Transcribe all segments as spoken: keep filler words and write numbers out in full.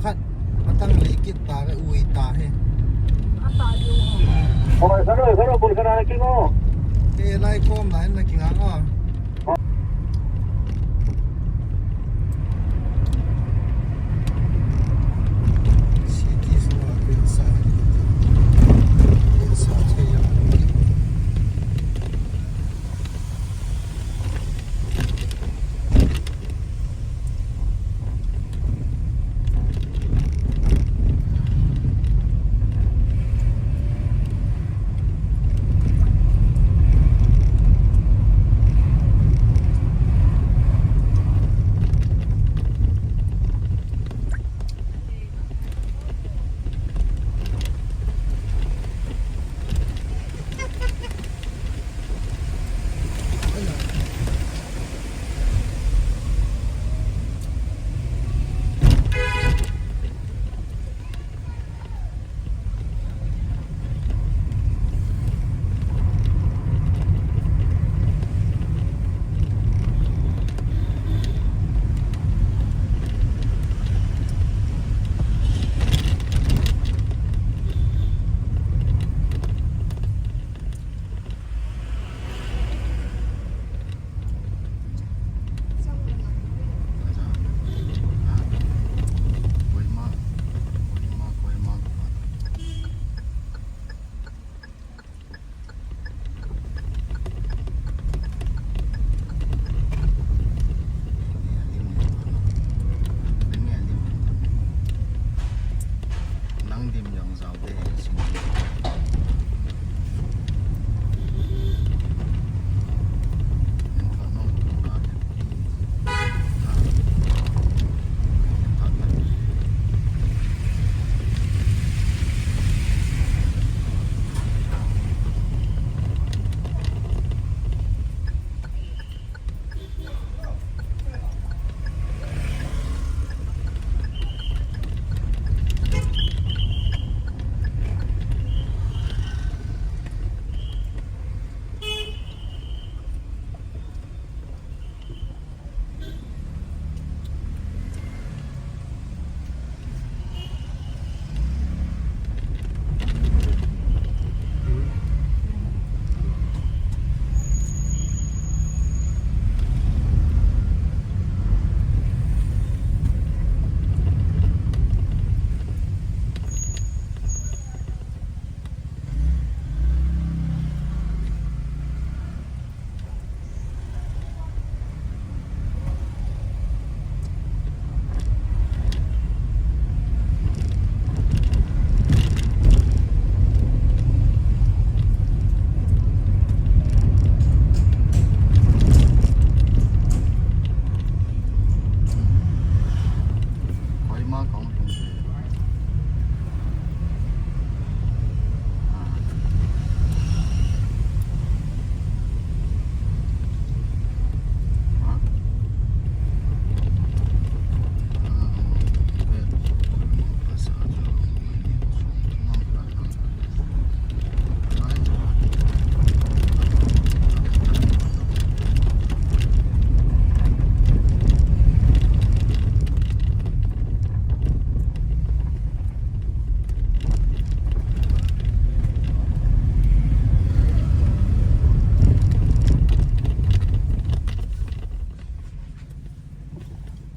Khat, matang le kit ta ve, ui ta he. Oi, karo, karo, bul karo na ki mo. Te lai kom na in na ki nga nga. City so a pin sa. Pin sa te ya.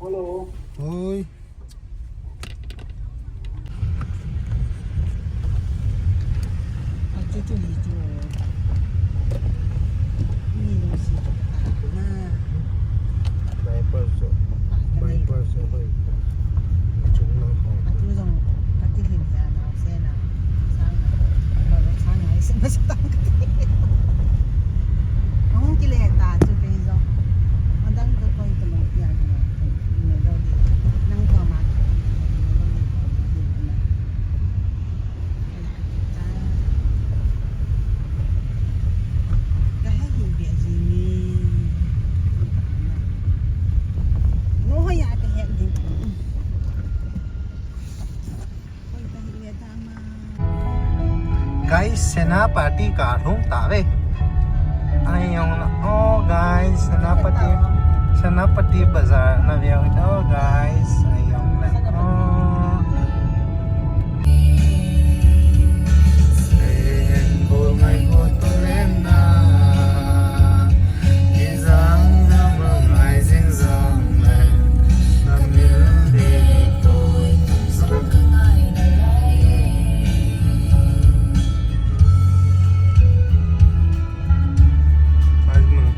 Hello. Oi. Guys, Senapati kalhung tave. Ayong na, oh guys, Senapati, Senapati Bazar na veu, oh guys, ayong na, oh.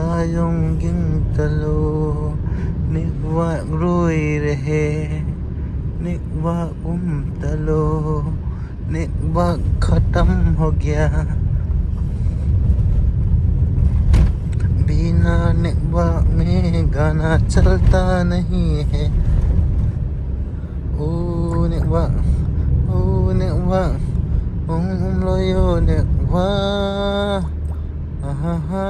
Nisa jong ging talou, nikvah rui rahe, nikvah um talou. Network खत्म हो गया। बिना नेटवर्क में गाना चलता नहीं है। ओ नेटवर्क, ओ network, um, um, lo yo network. आहा हा।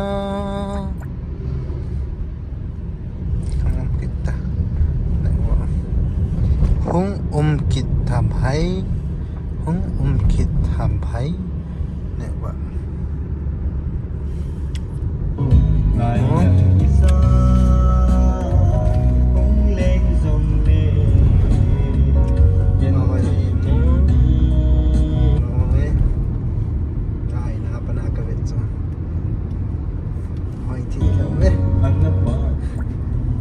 Hung um kit ta. Hung um kit ta bhai. Hung um kit ta bhai. Network. Hoi, thi lou ve.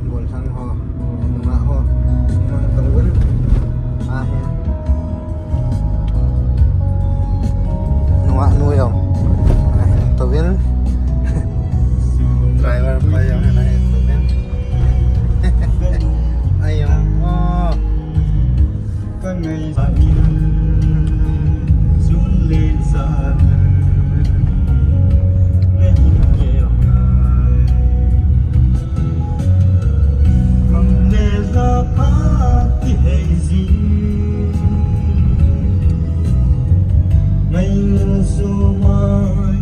Bol sang ho. Nunga ho. Nunga tong un. A he. Nunga nu jong. A he, tong un. Driver pa jong, a he, tong un. Ai jong. Oh. Ka ngaisah in, sun le sa na hin ngeh ngai. Kham le ja pha kihei jing. Ngai nu so mai.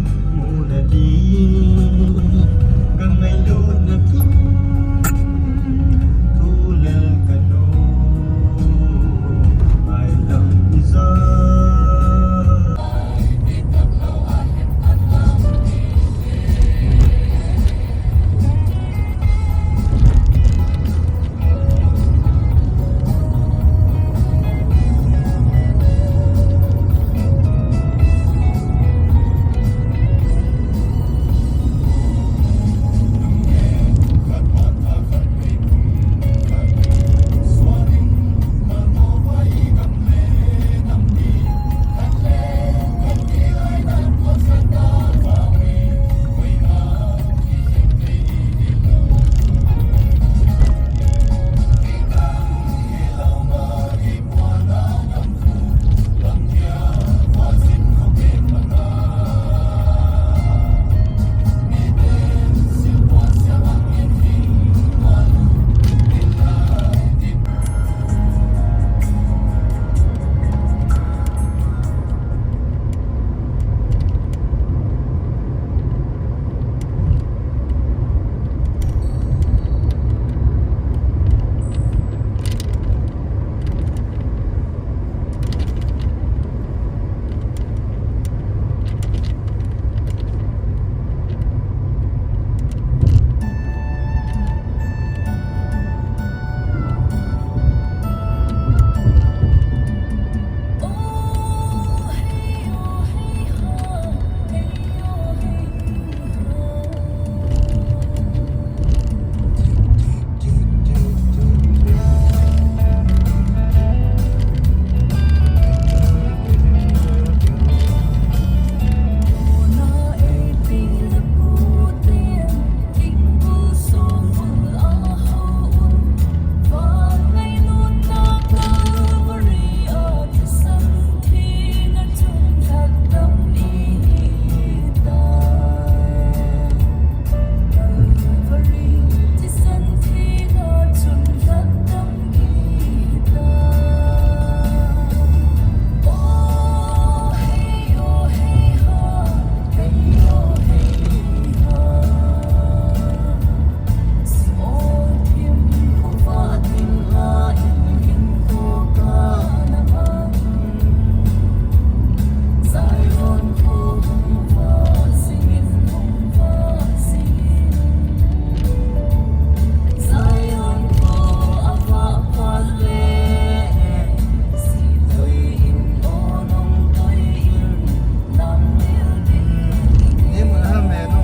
Ni mun ham he nu.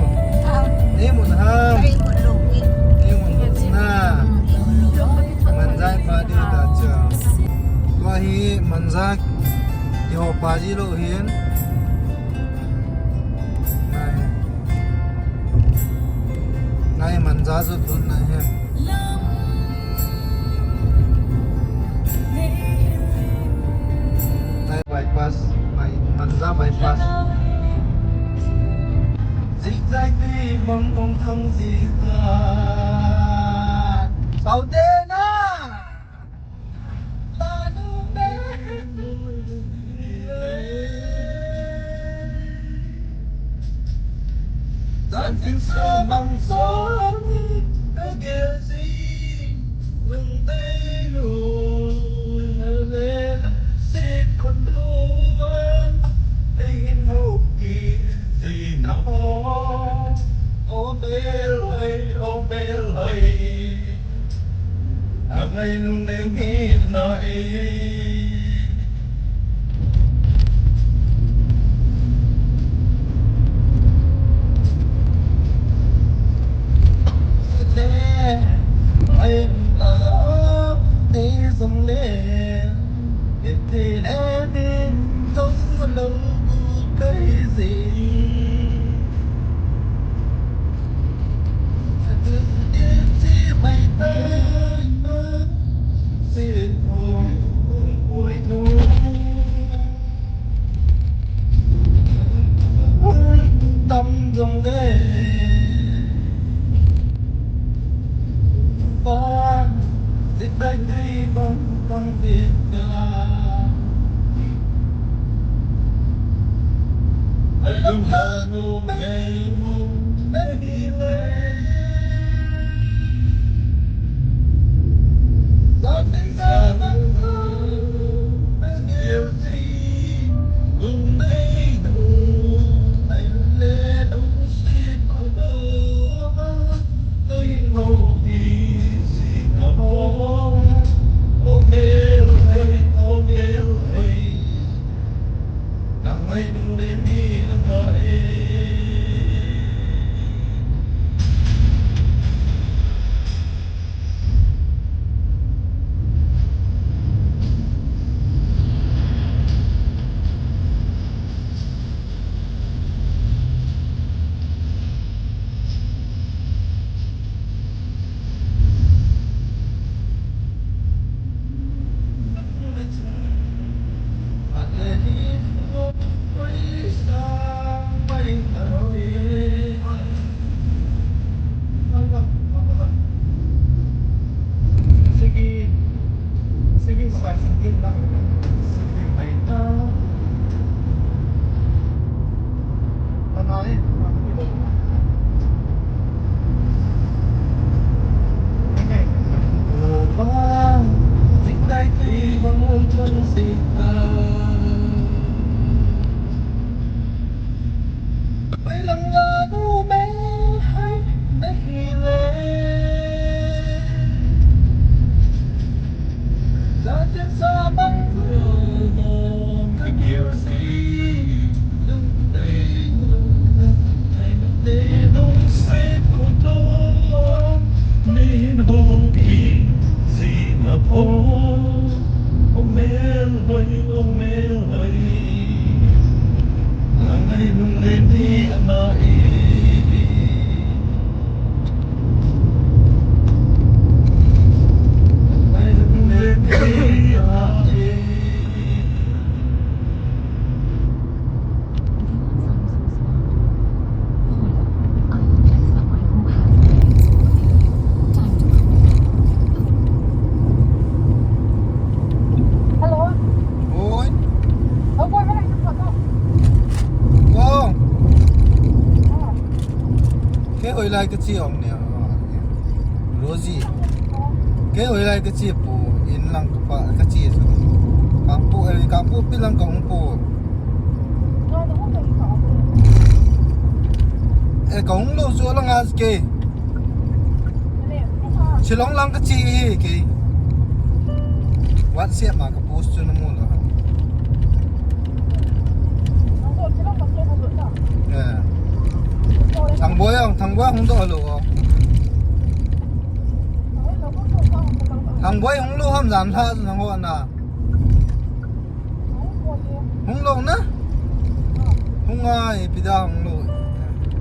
Ni mun ham. Ni mun na. Manjai pa di ta cha. Tua hi manja kiho pa ji lou hin. Nai. Nai manja ju tun nai hin. Nai, bypass. Anja bypass. Zigzag ti bang kong thang zigzag. Saute na. Lanu me. Zan tin sa mang so. Ka gel si. Lung te lu. Le. Si kun lu. Ei in ho ki. Si na ho. O bel hoi, o bel hoi. Angai lung le mi na e. Le, ai na, te zong le. Ete le, te zong le, kai zi. Sige. Sige, sige, sige lang. Sige, may ta. Tanay. Hello. Oi. Hello, boy, mana kita kau? Kong. Ah. Kei hoilai kache ong ne. Rosie. Kei hoilai kache pu in lang kapa kache. Kangpokpi, eh, Kangpokpi lang kahung pu. Eh, kahung lou chu alang a kei. Shillong lang kache hi kei. WhatsApp ma kapost chu namu lou. Eh. Thangboi ang, Thangboi hung doh lou. Thangboi hung lou ham jam lha nang ho na. Hung lou na? Hung a, ipi dia hung lou.